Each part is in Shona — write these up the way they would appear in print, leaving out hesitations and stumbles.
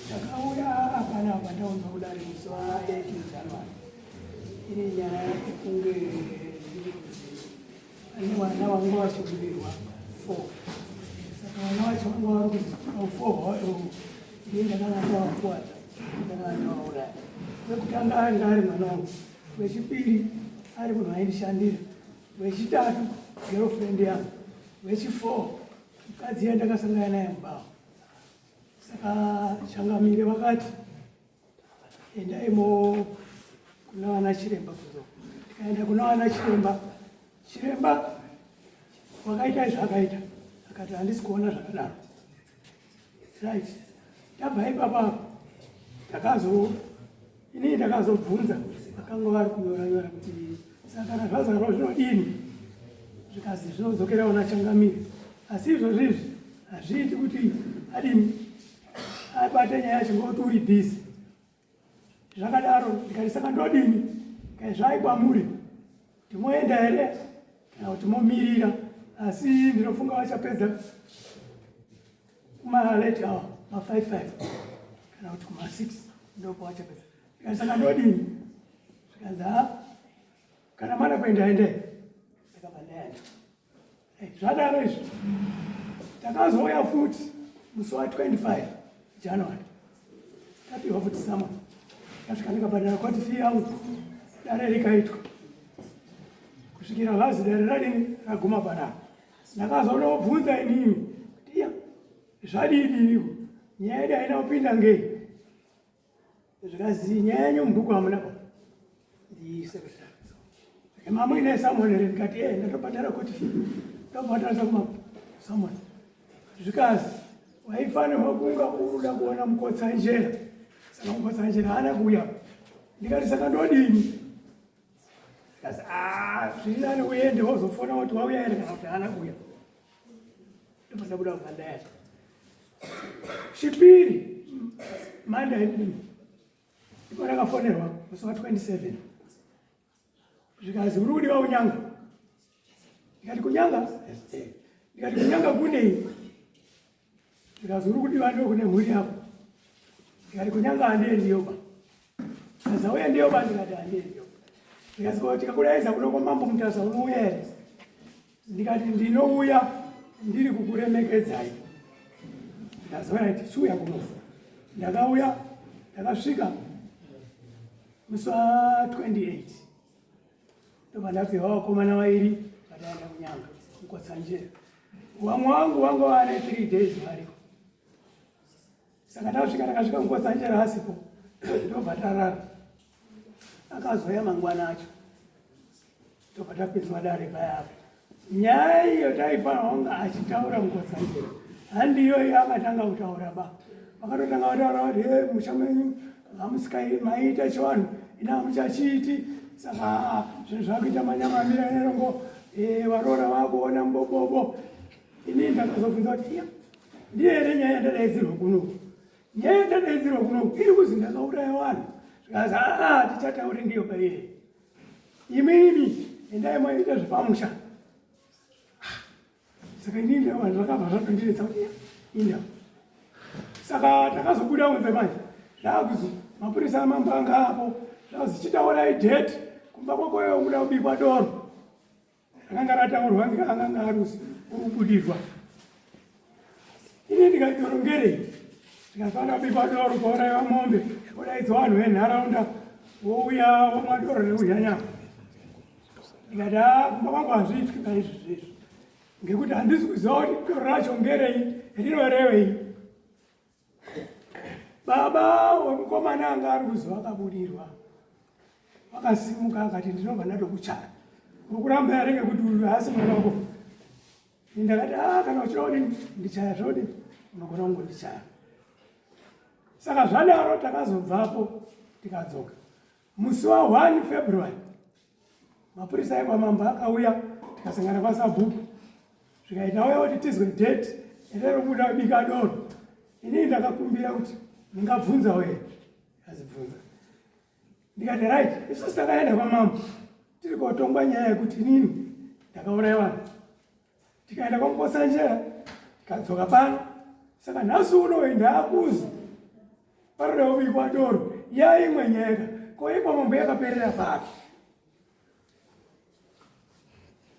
Takauya panapa ndaunzwa kudare musi wa 18 January iri nyaya yekunge ndiri kuzi Ane vana vanga vachibudirwa four saka vana vacho vanga vari kuzi four vacho ndiye ndakanga ndavakuwadza ndakanga ndavauraya wekutanga anga ari mwana wangu wechipiri ari munhu aindishandira wechitatu girlfriend yangu wechifour mukadzi yandakasangana naye mubhawa saka changamire vakati endaimo kuna vana chiremba kuzo tikaenda kuna vana chiremba chiremba wakaita zvakaita akati handisi kuona zvakadaro right tabva ipapa takazo inini ndakazobvunza vakanga vari kunyora nyora kuti saka kana zvazarwa zvinodini zvikazi zvinodzokera vana changamire asi izvozvo izvi hazviiti kuti adini abate nyaya yacho ngokuti uri busy zvakadaro ndikati saka ndodini kai zvai kwamuri timoenda here kana kuti momirira asi ndinofunga vachapedza kumalate hour ma5 5 kana kuti kuma6 ndopo vachapedza ndikati saka ndodini zvikanzi ha kana mana kuenda endei ndakabva ndaenda Zvadaro izvi takazouya futi musi wa 25 January tapiwa futi sama tasvika ndikabhadhara koti fee yangu dare rikaitwa kusvikira vazi dare radini raguma panapa ndakazonobvunza inini kuti iya zvadidiniko nyaya yedu haina kupinda ngei Zvikazi nyaya yenyu mubhuku hamuna ba. Ndisekretary. Mamuine someone here ndikati eh ndatobhadhara kuti fee. Ndobhadhara kuma someone. Zvikazi waifanirwa kunga uruda kuona mukotsanjera. Saka mukotsanjera haana kuuya. Ndikati saka ndodini? Zvikazi ah zviri nani uende wozofona kuti wauya here kana kuti haana kuuya. Ndobva ndabuda kubva ndaenda. Chipiri Monday evening ndipo ndakafonerwa musi wa 27 zvikanzi uri kudiwa kunyanga. Ndikati kunyanga? Ndikati kunyanga kunei? Zvikanzi uri kudiwa ndo kune mhuri yako. Ndikati kunyanga handiendiyo ba. Zvikanzi ndiyo ba ndikati handiendiyo. Zvikanzi ko tikakudaidza kuno kwamambo Mutasa unouya here? Ndikati ndinouya ndiri kukuremekedzai. Ndikazoona kuti chiuya kuno. Ndakauya ndakasvika musi wa 28 ndobva ndapiwa vakomana vairi vataenda kunyanga mukotsanjera. Vamwe vangu vanga vane 3 days variko. Saka tasvika takasvika mukotsanjera asipo ndobva tarara. Akazouya mangwana acho tobva tapinzwa dare paya apa nyaya iyo taifanira kunge achitaura mukotsanjera handiyo iyo akatanga kutaura ba vakatotanga vataura kuti he musha menyu hamusikai maiita chivanhu ina hamuchachiiti saka zvinhu zvakuita manyama amira nerongo varoora vakuona mubobobo ini ndakazobvunza kuti iya ndiyo here nyaya yandadaidzirwa kunoku nyaya yandadaidzirwa kunoku iri kuzi ndakauraya vanhu zvikanzi aa tichataure ndiyo paiyei Imi imi endai moita zvepamusha. Saka inini vanhu zvakabva zvatondinetsa kuti inda. Saka takazobuda kunze manje ndakuzi mapurisa amambo anga apo zvakuzi chitaurai date kumba kwakoyo kuda kubikwa doro. Rakanga rataurwa akanga arusi kubudirwa. Ini ndikati doro ngerei? Ndikafanira kubikwa doro pauraiwa mombe, vodaidzwa vanhu venharaunda vouya vomwa doro nekudya nyama. Ndikati haa kumba kwangu hazviitwi paizvi zvezvi ngekuti handisi kuziva kuti doro racho ngerei rinorevei. Baba wemukomana anga ari kuziva akabudirwa vakasimuka akati ndinobva ndatokuchaya uri kuramba here ngekuti uyu haasi mwana wako ndakati a ah, kana uchida kudini ndichaya zvodini unogona kungondichaya saka zvadaro takazobvapo tikadzoka musi wa 1 february mapurisa ekwamambo akauya tikasangana kwasabhuku Zvikaita uya kuti tizwe date rerekuda kubika doro. Inini ndakakumbira kuti ndingabvunza uye azibvunza. Ndikati right, isusu takaenda kwamambo tiri kotongwa nyaya yekuti inini ndakauraya vanhu. Tikaenda kwaMukotsanjera tikadzoka pano. Saka nhasi uno ndaakuzi paroda kubikwa doro yaimwe nyaya ko yekwamambo yakaperera papi?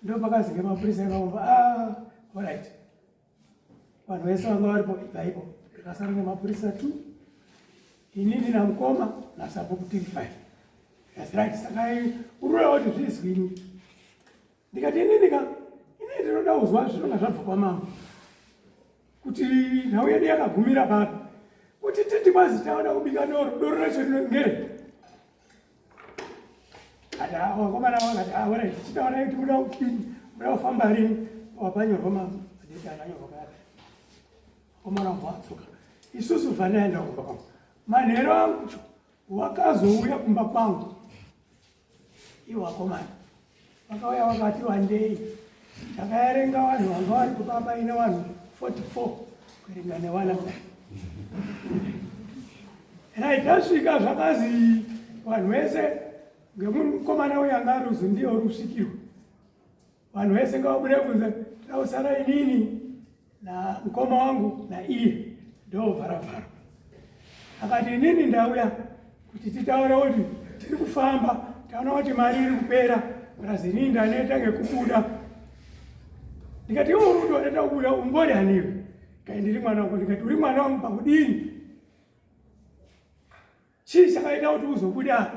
Ndopakazi ngemapurisa emaomba ah, alright vanhu vese vanga varipo ibvaipo ndikasara nemapurisa two inini namukoma nasabhuku tiri five. That's right. Saka uruda kuti zvizwini ndikati inini ka inini ndinoda kuzwa zvinonga zvabva kwamambo kuti nhau yedu yakagumira papi kuti titi kwazi taona kubika doro doro racho rinongere ati vakomana vakati aona tichitaura kuti muda kudini muda kufamba rini wapanyorwa madeti akanyorwa paya vakomana vabva vadzoka isusu vanaenda kumba kwangu manhero angu wakazouya kumba kwangu iwo vakomana vakauya vakati wandei takaerenga vanhu vanga vari kupa paine vanhu 44 kuerenga nevana kudai right tasvika zvakazi vanhu vese ngemukomana uyo anga ari uzi ndiye uri kusvikirwa vanhu vese ngavabude kunze tausara inini namukoma wangu naiye ndovharavhara akati inini ndauya kuti titaure kuti tiri kufamba taona kuti mari iri kupera plus inini ndaneta ngekubuda ndikati iwe uri kuti waneta kubuda umbori aniwe kai ndiri mwana wangu ndikati uri mwana wangu pakudini Chii chakaita kuti uzobuda?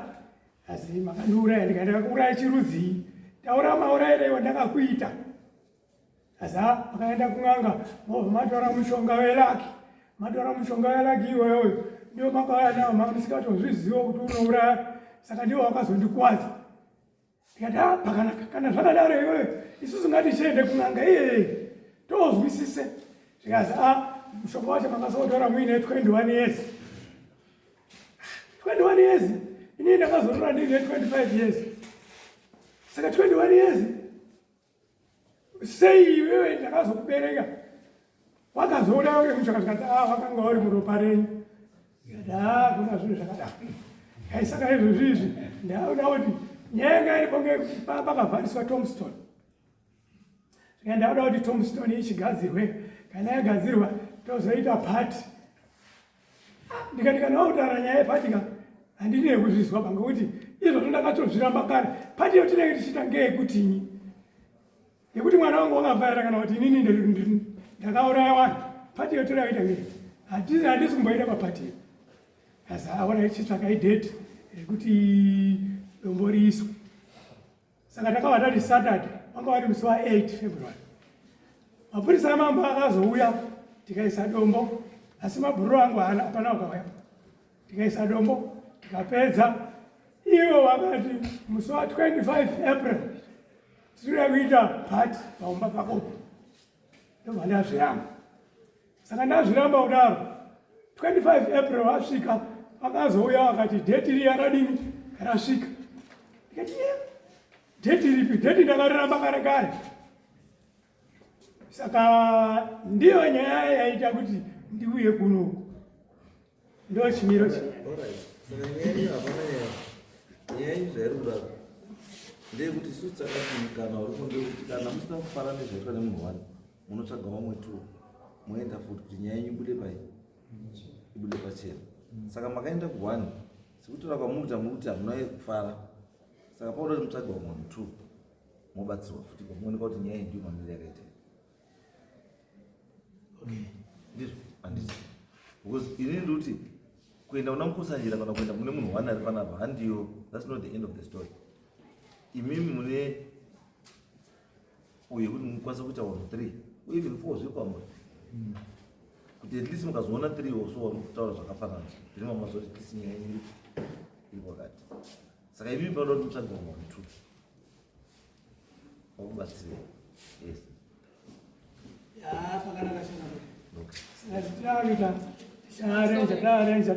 Asi makandiuraya ndikati ndakakuuraya chirudzii? Taura maurayire wandakakuita. Asi makaenda kun'anga mobva matora mushonga welaki. Matora mushonga welaki iwoyoyo ndio makauya nawo mamusikatozviziva kuti unouraya saka ndiwo wakazondikwadza. Ndikati ah pakanaka kana zvakadaro iwewe isusu ngatichiende kun'anga iyeye tozwisise. Zvikazi ah mushonga wacho makazotora muine 21 years. 21 years inini ndakazotora ndiine 25 years. Saka 21 years sei iwewe ndakazokubereka wakazouraya uri mushonga zvikati ah wakanga uri muropa renyu ndikati ah kuna zvinhu zvakadaro kai saka izvozvi izvi ndaona kuti nyaya yanga iripo ngeyekuti pakavhariswa tombstone zvika ndaoda kuti tombstone ichigadzirwe kana yagadzirwa tozoita party ndikati kana wakutaura nyaya yepati ka handini yekuzvizwa pa ngekuti izvozvo ndakatozviramba kare pati yo tinenge tichiita ngeyekutinyi yekuti mwana wangu wakafaira kana kuti inini ndakauraya vanhu pati yo tinoita ngei handisi kumboita papati iyo asi aona ichitsvaka idate rekuti dombo riiswe Saka takava tati Saturday, wanga wari musi wa 8 February. Mapurisa amambo akazouya tikaisa dombo, asi mabhururu angu haana hapana wakauya. Tikaisa dombo tikapedza, ivo vakati musi wa 25 April tinoda kuita party paumba pako. Ndobva ndazviramba. Saka ndazviramba kudaro 25 April vasvika vakazouya vakati dheti riya radini rasvika. Ndikati ye dheti ripi? Dheti ndakariramba kare kare. Saka ndiyo nyaya yaita kuti ndiuye kuno. Ndo chimiro chi. Saka nyaya iyo hapana nyaya. Nyaya iyi zvairi kudaro ndeyekuti isusu takati mukana uripo ndeyekuti kana musina kufara nezvaitwa nemunhu wani munotsvaga vamwe two moenda futi kuti nyaya yenyu ibude pai ibude pachena saka makaenda kuone sekutaura kwamukuita muri kuti hamuna kufara saka pauda kuti mutsvage vamwe vanhu two mobatsirwa futi kwamuoneka kuti nyaya iyi ndiyo mamiriro yakaita ndizvo handiti because inini ndikuti kuenda kuna mukosanjira kana kuenda kune munhu one ari panapa handiyo that's not the end of the story imimi mune uye kuti mukwanise kuita vanhu three even four zviri kwamuri kuti at least mukazoona three or so vari kutaura zvakafanana then mamazoti at least nyaya yenyu iri kwakati saka imimi panoda kuti mutsvage vamwe vanhu two vakubatsirei yes ya pakanaka saka tinoita ticharenja tarenja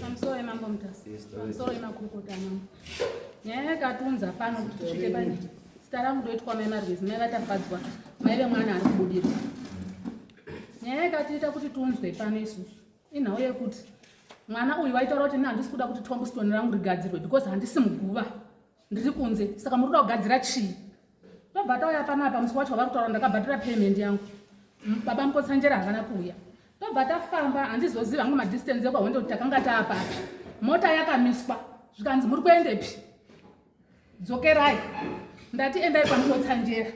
pamusoro yemambo mutasa pamusoro yemakurukota amambo nyaya yakatunza pano kuti tisvike pane zita rangu ndoitwa mai marwezi mai vatafadzwa. Mai vemwana ari kubudirwa. Nyaya yakatiita kuti tiunzwe pano isusu inhau yekuti mwana uyu waitaura kuti ini handisi kuda kuti tombstone rangu rigadzirwe because handisi muguva, ndiri kunze, saka muri kuda kugadzira chii? Tobva tauya panapa musi wacho wavari kutaura, ndakabhadhara payment yangu. Baba Mukotsanjera havana kuuya. Tobva tafamba, handizozivi hangu madistance ekwaHonde kuti takanga taapapi. Mota yakamiswa, zvikanzi muri kuendepi? Dzokerai. Ndati endai kwaMukotsanjera.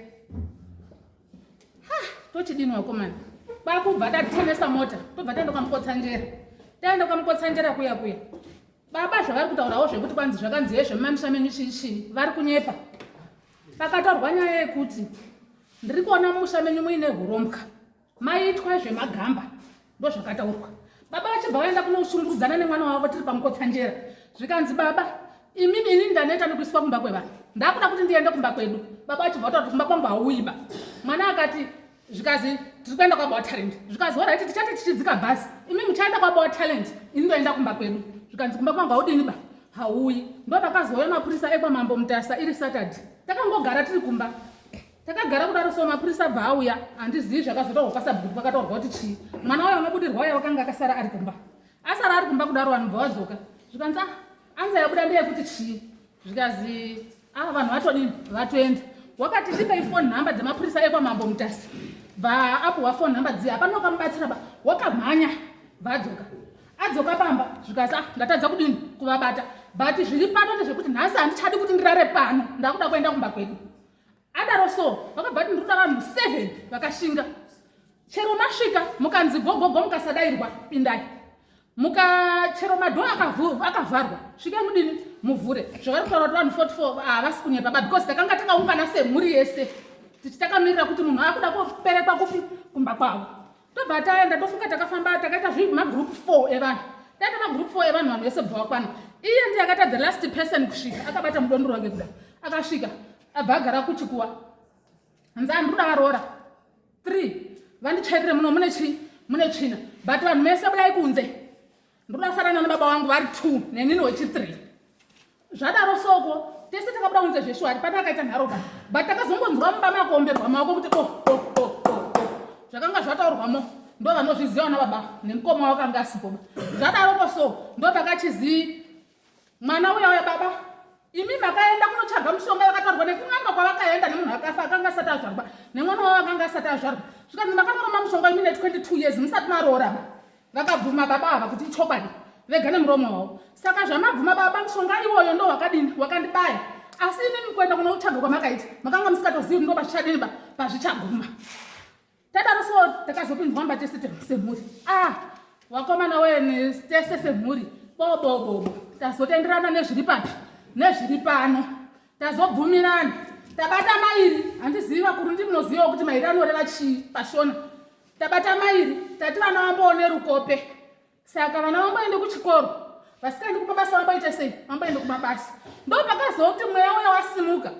Ha, tochidini wakomana? Kwakubva tatenesa mota, tobva taenda kwaMukotsanjera. Taenda kwaMukotsanjera kuya kuya. Baba zvavari kutaurawo zvekuti kwanzi zvakanzi yezvemumamisha menyu chii chii, vari kunyepa. Pakataurwa nyaya yekuti ndiri kuona mumusha menyu muine hurombwa, maitwa zvemagamba, ndozvakataurwa. Baba vachibva vaenda kunoshungurudzana nemwana wavo tiri paMukotsanjera. Zvikanzi baba, imimi inini ndaneta nekuiswa kumba kwevanhu, ndakuda kuti ndiende kumba kwedu. Baba vachibva vataura kuti kumba kwangu hauiba. Mwana akati, zvikazi tiri kuenda kwaBaba Talent. Zvikazi alright, tichati tichidzika bhasi, imi muchaenda kwaBaba Talent, ini ndoenda kumba kwedu. Zvikanzi kumba kwangu haudini ba, hauyi. Ndo pakazouya mapurisa ekwaMambo Mutasa iri Saturday. Takangogara tiri kumba, takagara kudaro so mapurisa abva auya. Handizivi zvakazotaurwa kwasabhuku, pakataurwa kuti chii. Mwana uyo unobudirwa uya wakanga akasara ari kumba, asara ari kumba kudaro, vanhu bva vadzoka. Zvikanzi ah, anza yabuda ndeyekuti chii? Zvikazi ah, vanhu vatodini, vatoenda. Wakati ndipei phone number dzemapurisa ekwaMambo Mutasa. Bva apuhwa phone number dziya, hapana wakamubatsira ba, wakamhanya bva adzoka. Adzoka pamba, zvikazi ah, ndatadza kudini kuvabata, but zviri pano ndezvekuti nhasi handichadi kuti ndirare pano, ndakuda kuenda kumba kwedu. Adaro so vakabva kuti ndikuda vanhu 7 vakashinga. Chero masvika mukanzi gogogo, mukasadairwa, pindai. Muka chero madoor akavharwa, svikai mudini, muvhure. Zvavari kutaura kuti vanhu 44 havasi kunyepa ba, because takanga takaungana semhuri yese tichitakamirira kuti munhu akuda kuperekwa kupi, kumba kwavo. Tobva taenda, tofunga takafamba takaita magroup 4 evanhu. Taita magroup 4 evanhu, vanhu vese bva vakwana. Iye ndiye akaita the last person kusvika, akabata mudondoro wake kuda. Akasvika, abva agara kuchikuwa. Hanzi andikuda varoora 3 vanditsvairire muno, mune chii, mune tsvina, but vanhu mese budai kunze, ndikuda kusarana nababa wangu vari 2 nenini wechi3. Zvadaro soko tese takabuda kunze zveshuwa, hapana akaita nharo ba, but takazongonzwa mumba makuomberwa maoko kuti o o o o o. Zvakanga zvataurwamo ndo vanozviziva vana baba nemukoma wakanga asipo ba. Zvadaroko so ndo pakachizi mwana uya uya, baba imi makaenda kunotsvaga mushonga vakataurwa nekun'anga kwavakaenda nemunhu akafa akanga asati azvarwa nemwana wavo akanga asati azvarwa. Zvikanzi makanoroma mushonga imi ne22 years musati maroora ba. Vakabvuma baba ava kuti ichokwadi vega nemuromo wavo. Saka zvamabvuma baba, mushonga iwoyo ndo wakadini, wakandibaya, asi inini kuenda kunoutsvaga kwamakaita makanga musikatozivi ndo pazvichadini ba, pazvichaguma. Tadaro so takazopinzwa mba tese semhuri. Ah, wakomana wene, tese semhuri bobobobo tazotenderana nezviri papi, nezviri pano. Tazobvumirana, tabata mairi. Handizivi vakuru, ndimunozivawo kuti mairi anoreva chii paShona. Tabata mairi, tati vana vamboone rukope, saka vana vamboende kuchikoro, vasikaendi kumabasa vamboite sei, vamboende kumabasa. Ndo pakazoti mweya uya wasimuka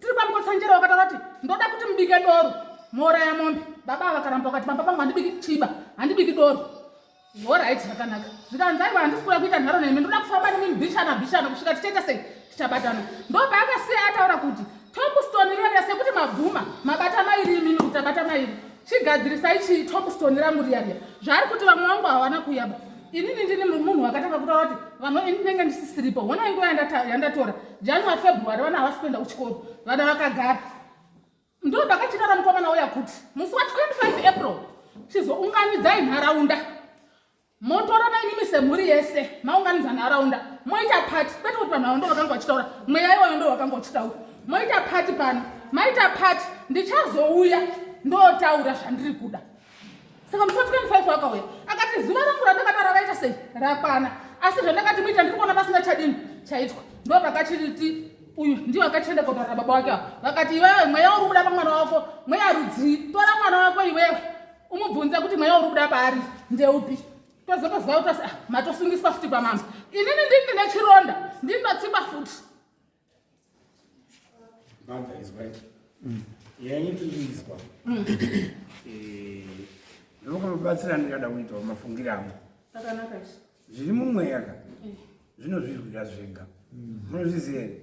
tiri paMukotsanjera, wakataura kuti ndoda kuti mubike doro, mouraya mombe. Baba vakaramba, vakati pamba pangu handibiki chiba, handibiki doro. Alright, zvakanaka. Zvikanzi aiwa, handisi kuda kuita nharo nemi, ndoda kufamba nemi bhichana bhichana kusvika tichaita sei, tichabatana. Ndo paakasiya ataura kuti tombstone riya riya, sekuti mabvuma mabata mairi, imimi kuti tabata mairi, chigadzirisai chii tombstone rangu riya riya. Zvaari kuti vamwe vangu havana kuyaba, inini ndini munhu wakatanga kutaura kuti vanhu ini ndinenge ndisisiripo. Honai nguva yandatora, January, February, vana havasi kuenda kuchikoro, vana vakagara. Ndo pakachitaura mukomana uya kuti musi wa25 April chizounganidzai nharaunda, motorana imimi semhuri yese, maunganidza nharaunda moita party, kwete kuti vanhu ava ndo vakanga vachitaura mweya iwayo, ndo vakanga vachitaura moita party pano. Maita party, ndichazouya ndotaura zvandiri kuda. Saka musi wa25 wakauya akati zuva rangu randakataura raita sei, rakwana, asi zvandakati muita ndiri kuona pasina chadini chaitwa. Ndo pakachiti uyu ndiwo akachienda kotaurira baba wake ava, vakati iwewe mweya uri kubuda pamwana wako mweya rudzii? Tora mwana wako iwewe umubvunze kuti mweya uri kubuda paari ndeupi. Tozotoziva kuti ah, matosungiswa futi kwamambo. Inini ndini ndine chironda, ndinotsikwa futi. Mother is right. Yenyu tiri kuizwa. Ndinokubatsira ndingada kuitawo mafungiro angu. Zvakanaka izvi. Zviri mumweya ka zvinozvirwira zvega. Munozviziva here?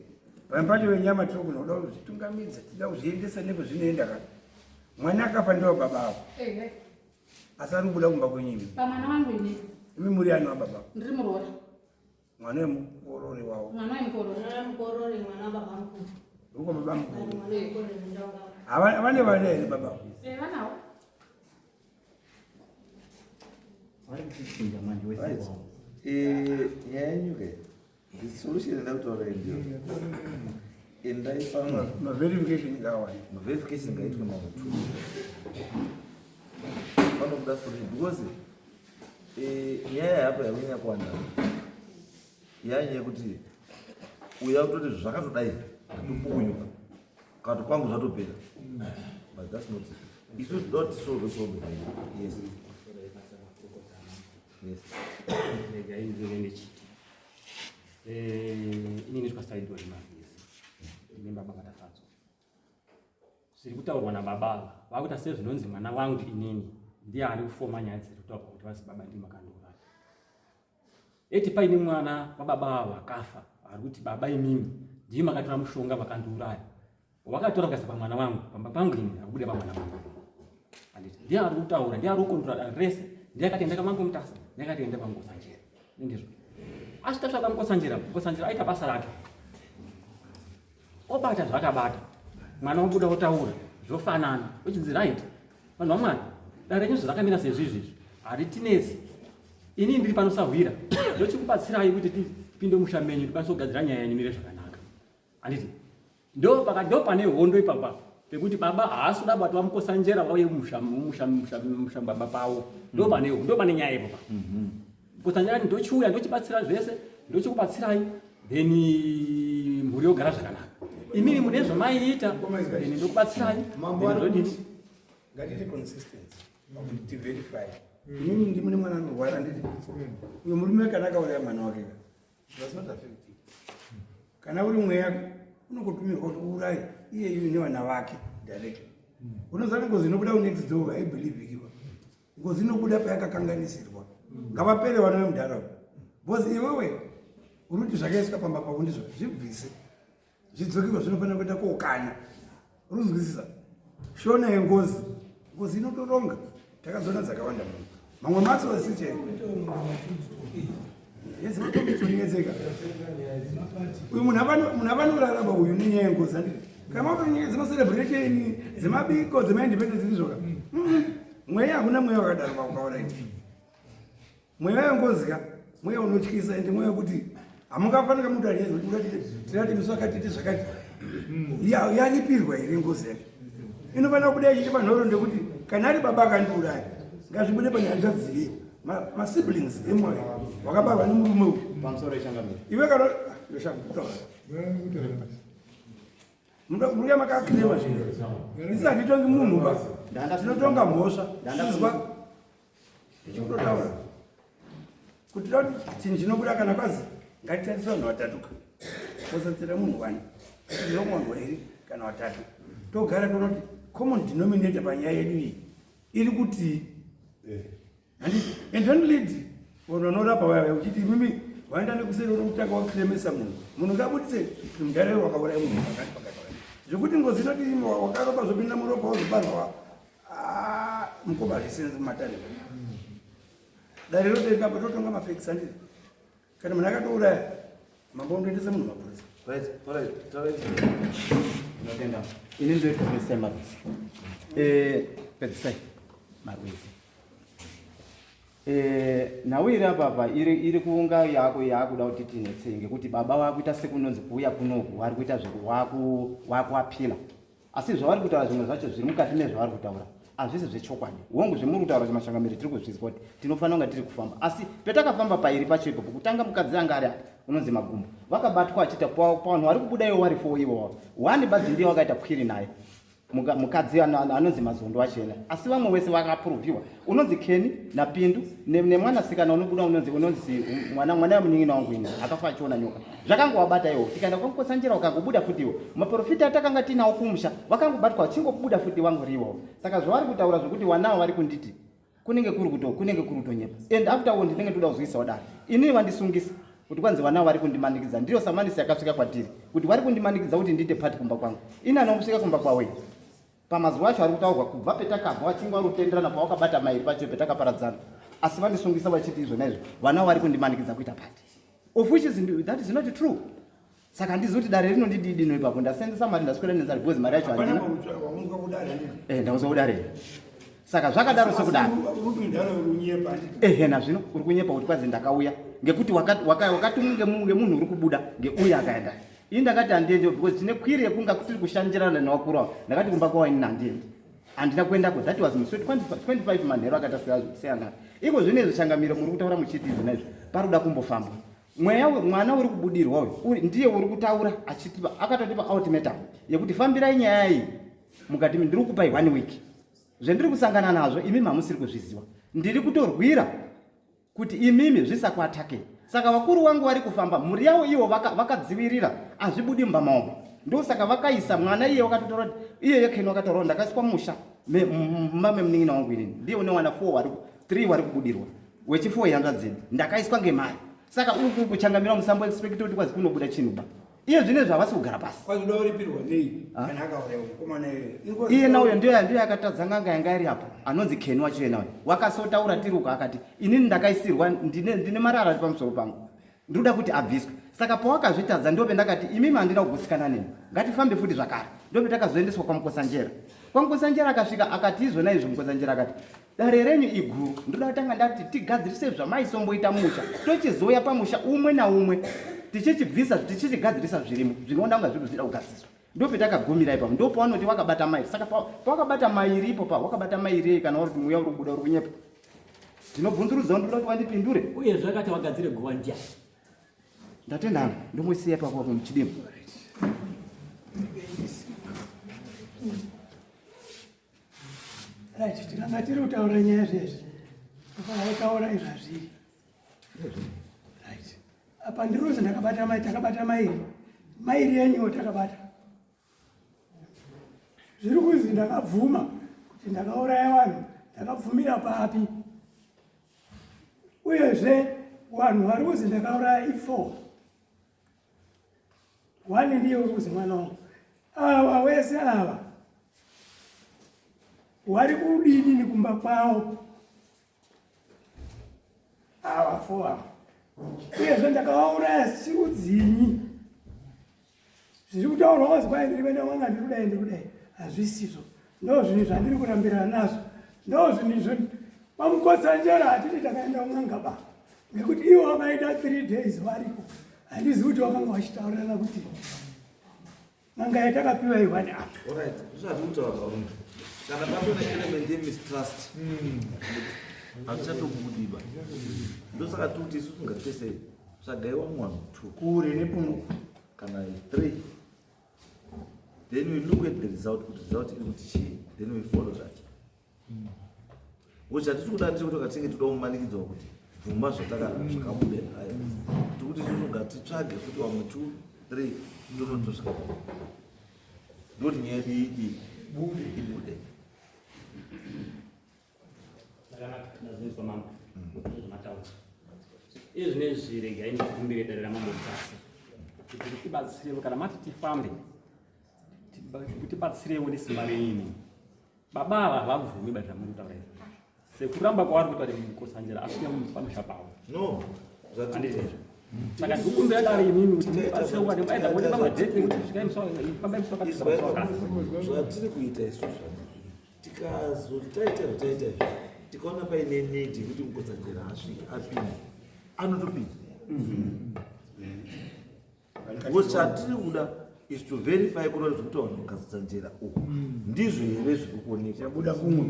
Pamwe pacho venyama tinogona kuda kuzvitungamidza, tida kuzviendesa nekuzvinoenda ka. Mwana akafa ndewa baba avo. Ehe. Asi ari kubuda kumba kwenyu imi. Pamwana wangu ini. Imi muri ani wababa? Ndiri muroora. Mwana wemukorori wavo. Mwana wemukorori. Mwana wemukorori mwana wababa mukuru. Ndiko baba mukuru. Mwana wemukorori ndonga. Havane vana here baba? Eh, vanawo. Vari kutichinja manje wese Right. wavo. Eh, nyaya yenyu ke the solution enda kutaura ndiyo endai pamwe Maverification ngawani. maverification ngaitwe mamwe two panobuda solution because eh, nyaya yapo yakunyanya kuwanda yanyaya yekuti uya kutoti zvakatodai ndatopukunyuka kati kwangu zvatopera but that's not it isu tinoda kuti tisolve problem yes yes Rega inzeve ndechiti. Eh, ini nditwa Saidori Mavhizi. Ndine baba Matafadzwa. Zviri kutaurwa nababa ava vakuita sezvinonzi mwana wangu inini ndiye ari kufoma nyaya dziri kutaurwa kuti vazi baba ndimi makandiuraya. Eti paine mwana wababa ava akafa ari kuti baba imimi ndimi makatora mushonga vakandiuraya. Wakatora vakaisa pamwana wangu pamba pangu ini akubuda pamwana wangu. Anditi ndiye ari kutaura ndiye ari kukontrola dare rese ndiye akati enda kamangu Mutasa ndiye akati enda kwaMukotsanjera ndizvo asi tasvaka Mukotsanjera Mukotsanjera aita basa rake obata zvaakabata mwana wabuda otaura zvofanana uchinzi right vanhu vamwari dare renyu zvarakamira sezvizvi haritinetsi ini ndiri pano sahwira ndochikubatsirai kuti tipinde musha menyu tikwanise kugadzira nyaya yenyu mire zvakanaka handiti ndo paka ndo pane hondo ipapa pekuti baba haasi kuda bati vamukosanjera vauye musha musha musha musha baba pavo ndo pane ndo pane nyaya ipapa mukosanjera ati ndochiuya ndochibatsira zvese ndochikubatsirai then mhuri yogara zvakanaka imimi mune zvamaiita then ndokubatsirai Mambo then ari zvodini kuti ngatiite consistency pakuti tiverify. Imimi ndimune mwana anorwara nditi. Uyo murume kana akauraya mwana wake ka. It does not affect you. Kana uri mweya unokutumirwa kuti uuraye iye iye nevana vake directly. Unoziva ngozi inobuda kunext door haibelieviki ba. Ngozi inobuda payakakanganisirwa. Ngavapere vana vemudharaunda. Because iwewe uri kuti zvakaiswa pamba pako ndizvo zvibvise. Zvidzokirwa zvinofanira kuenda kokana. Urikuzwisisa? Shona yengozi. Ngozi inotoronga. Takazoona dzakawanda muno. Mamwe matso asi chaiwo. Yedzinotomitoniyedzeka. Uyu munhu avanorarama uyu nenyaya yengozi handiti. Kana makuti dzemacelebration, dzemabiko, dzemaindependence ndizvoka. Mweya hakuna mweya wakadaro paukaona iti. Mweya wengozi ka mweya unotyisa ende mweya wekuti hamungafanika muti anyedza kuti mungati tinati musi wakati tiite zvakati. Yaripirwa here ngozi yacho? Inofanira kubuda ichiita panhoro ndekuti kana ari baba akandiuraya ngazvibude panyaya dzive masiblings emwoyo wakabarwa nemurume uyu. Pamusoro yechangamire. Iwe kana yoshangu taura. Murume makakirema zvinhu. Isi hatitongi munhu ba. Tinotonga mhosva. Izwa tichikutotaura. Kuti toti chinhu chinobuda kana kwazi ngatitarise vanhu vatatu ka. Kosatsira munhu wani. Tinoona vanhu vaviri kana vatatu. Togara toona kuti common denominator panyaya yedu iyi iri kuti handiti and don't lead vanhu vanorapa vaya uchiti imimi waenda nekuseri unokutanga wakremesa munhu munhu ngabudise mudare wakauraya munhu pakati pakati pakati zvekuti ngozi inoti imi wakaropa zvopinda muropa wozobarwa mukoma hazvisenzi mumatare dare rotoenda apo totonga mafekisi handiti kana munhu akatouraya mambo unoendesa munhu mapurisa. Right, all right, all right. Ndinotenda. Ini ndoitwa Pedzisai Marwezi. Pedzisai Marwezi. Nhau iri apa iri kunga yako yakuda kuti tinetsei ngekuti baba vakuita sekunonzi kuuya kunoku vari kuita wakuapila asi zvavari kutaura zvimwe zvacho zviri mukati mezvavari kutaura hazvisi zvechokwadi. Hongu zvemuri kutaura zvemashangamiri tiri kuzvizwa kuti tinofanira kunga tiri kufamba asi petakafamba pairi pacho ipopo kutanga mukadzi anga ari apa unonzi Magumbo vakabatwa achiita pavanhu vari kubuda iwo vari four ivovo one badzi ndiye wakaita kwiri naye mukadzi anonzi Mazondo achena asi vamwe wese vakapuruviwa unonzi Keni naPindu nemwanasikana unobuda unonzi mwana wemunin'ina wangu ini akafa achiona nyoka zvakangowabata iwo tikaenda kwaMukotsanjera ukangobuda futi iwo maprofita atakanga tinawo kumusha vakangobatwa vachingobuda futi wangoriwawo saka zvavari kutaura zvekuti wanawo vari kunditi kunenge kuri kuto kunenge kuri kutonyepa and after all ndinenge ndoda kuzoisawo dare inini vandisungisa kuti kwanzi vana vari kundimanikidza ndiyo samanisi yakasvika kwatiri kuti vari kundimanikidza kuti ndiite pati kumba kwangu ini anomusvika kumba kwawe. Pamazuva acho ari kutaurwa kubva petakabva vachinge vari kutenderana pawakabata mairi pacho petakaparadzana. Asi vandisungisa vachiti izvo naizvo vana vari kundimanikidza kuita party. Of which is, that is not true. Saka handizivi kuti dare rinondidii dino ipapo ndasenzesa mari ndaswera nenzara because mari yacho handina. Eh, ndaunzwa kudare. Saka zvakadaro sekudaro. Ehe nazvino uri kunyepa kuti kwanzi ndakauya ngekuti wakatumwa ngemunhu uri kubuda ngeuya akaenda. Ini ndakati handiendi because tine kwiri yekunga tiri kushandirana nevakuru ava. Ndakati kumba kwavo inini handiendi. Handina kuendako. That was musi 25 manheru akaita seanaka. Iko zvino izvi changamiro muri kutaura muchiti izvi naizvi pari kuda kumbofambwa. Mweya mwana uri kubudirwa uyu ndiye uri kutaura achitipa akatotipa ultimatum yekuti fambirai nyaya iyi mukati ndiri kukupai one week. Zvendiri kusangana nazvo imi mamusiri kuzviziva. Ndiri kutorwira kuti imimi zvisakuatakei saka vakuru wangu vari kufamba mhuri yavo ivo vakadzivirira vaka hazvibudi mumba maomo ndosaka vakaisa mwana iye wakatotora iye yekeni wakataura ndakaiswa musha mumba memunin'ina wangu inini ndiye une wana four wari three wari kubudirwa wechifour ihanzvadzi dzedu ndakaiswa ngemari saka uku kuchangamira musambo expect kuti kwazi kunobuda chinhu ba iye zvine zvavasi kugara pasi kwazoda kuripirwa nei ah. kana akauraya mukomana iye nauyo ndiyo ndiyo yakatadza nganga yanga iri apo anonzi Ken wacho yena uyo wakasotaura tiruka akati inini ndakaisirwa ndine ndine marara ari pamusoro pangu ndinoda kuti abviswe saka pawakazvitadza ndope ndakati imimi handina kugutsikana nemi ngatifambe futi zvakare ndope takazoendeswa kwamukosanjera kwamukosanjera akasvika akati izvona izvo mukosanjera akati Dare renyu iguru, ndoda kutanga ndati tigadzirise zvamaisomboita musha, tochizouya pamusha umwe naumwe tichichibvisa tichichigadzirisa zvirimo zvinoona kunga zviri zvida kugadziswa. Ndopetakagumira ipapo, ndopawanoti wakabata mairi. Saka pawakabata mairi ipo pa wakabata mairi ei kana uri mweya uri kubuda uri kunyepa. Ndinobvunzurudza ndoda kuti wandipindure. Uyezve akati wagadzire guva ndiani? Ndatenda ndomusiya ipapo apo muchidimbu. Right, tikanga tiri kutaura nyaya zvezvi tofanira kutaura izvi hazviri. Right. Apa ndiruzi ndakabata mai takabata mairi. Mairi yenyuwo takabata. Zviri kuzi ndakabvuma kuti ndakauraya vanhu, ndakabvumira papi? Uyezve vanhu vari kuzi ndakauraya i4. One ndiye uri kuzi mwana wangu. Ava wese ava wari kudini nekumba kwavo ava fo ava uyezve ndakavauraya siudzinyi zviri kutaurwa kwazi kwai ndiri kuenda kwanga ndiri kudai ndiri kudai hazvisizvo ndo zvinhu zvandiri kurambirana nazvo ndo zvinhu izvo pamukotsanjera hatiti takaenda kun'anga ba ngekuti ivo vakaita three days variko handizivi kuti vakanga vachitaurirana kuti n'anga yatakapiwa iwani apa kana patone element yemistrust hazvichatobudiba ndosaka tikuti isusu ngatitese tsvagai wamwe vanhu two kure nepuno kana three then we look at the result kuti result iri kuti chii then we follow that Ngozi chatiri kuda ndechekuti katinge toda kumanikidzwa kuti bvuma zvakabuda ayo tikuti isusu ngatitsvage futi vamwe 2 3 tonotosvika ndoti nyaya yedu idi ibude Zvakanaka, mambo. Zvamataura. Izvi nezvi regai ndikumbire dare ramambo Mutasa kuti ritibatsirewo kana mati tifambe tibatsirewo nesimba renyu imimi. Baba ava havabvumi ba zvamuri kutaura izvi. Sekuramba kwavari kuita kuti Mukotsanjera asvike pamusha pavo. No, zvatiri. Saka ndikukumbira dare imimi kuti mubatsire kuva aidha kuoneka madheti ekuti svikai musi fambai musi wakati musi wakati. Zvatiri kuita isusu tikazoti taita zvataita izvi tikaona paine need yekuti Mukotsanjera asvike apinde anotopinda. Because chatiri kuda is to verify kuona kuti zviri kutaura mukazotsanjera uku ndizvo here zviri kuonekwa Chabuda kumwe.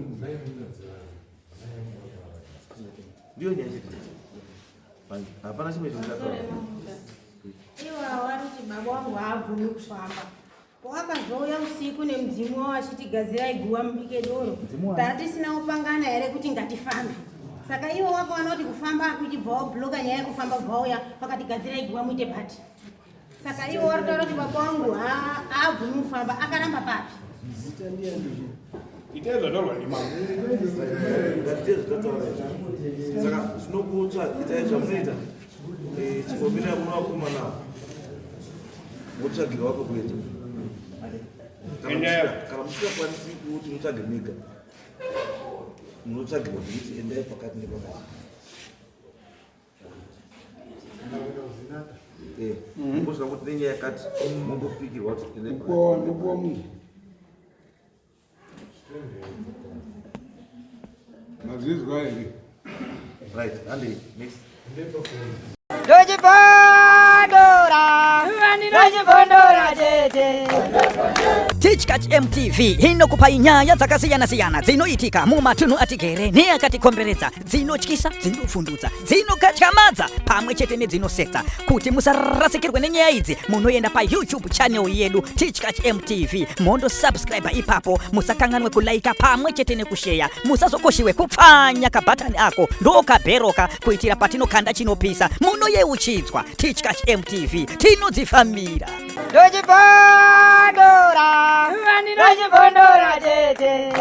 Ndiyo nyaya chete. Hapana chimwe chinhu chataura. Iwa wari kuti baba wangu haabvumi kufamba. Wakazouya usiku nemudzimu wavo achiti gadzirai guva mubike doro. Tatisina kupangana here kuti ngatifambe. Saka iwo wakaona kuti kufamba akuchibva wabloka nyaya yekufamba bva wauya vakati gadzirai guva muite pati. Saka iwo wari kutaura kuti baba wangu haabvumi kufamba akaramba papi. Itai zvataurwa ndimambo. Ngatiite zvataura izvi. Saka zvinokutsva itai zvamunoita. Eh, chimbomira muno vakomana. Motsvagirwa kwekuenda. Kana musingakwanisi kuti mutsvage mega, munotsvagirwa nekuti endai pakati nepakati. Mungosvika kuti nenyaya yakati, mongopikirwa kuti endai pakati. Nokuwa munhu. Mazvizwa here? Right, handei, next. Ndochibondora, ndochibondora chete. Tichkach MTV inokupai nyaya dzakasiyana-siyana dzinoitika mumatunhu atigere neakatikomberedza, dzinotyisa, dzinofundutsa, dzinokatyamadza pamwe chete nedzinosetsa. Kuti musarasikirwe nenyaya idzi, munoenda paYouTube channel yedu Tichkach MTV, mondosubscribe ipapo. Musakanganwe kulaika pamwe chete nekusheya. Musazokoshiwe kupfanya kabhatani ako ndokabheroka kuitira patinokanda chinopisa munoyeuchidzwa. Tichkach MTV, tinodzifambira. Ndochibondora, ndochibondora chete.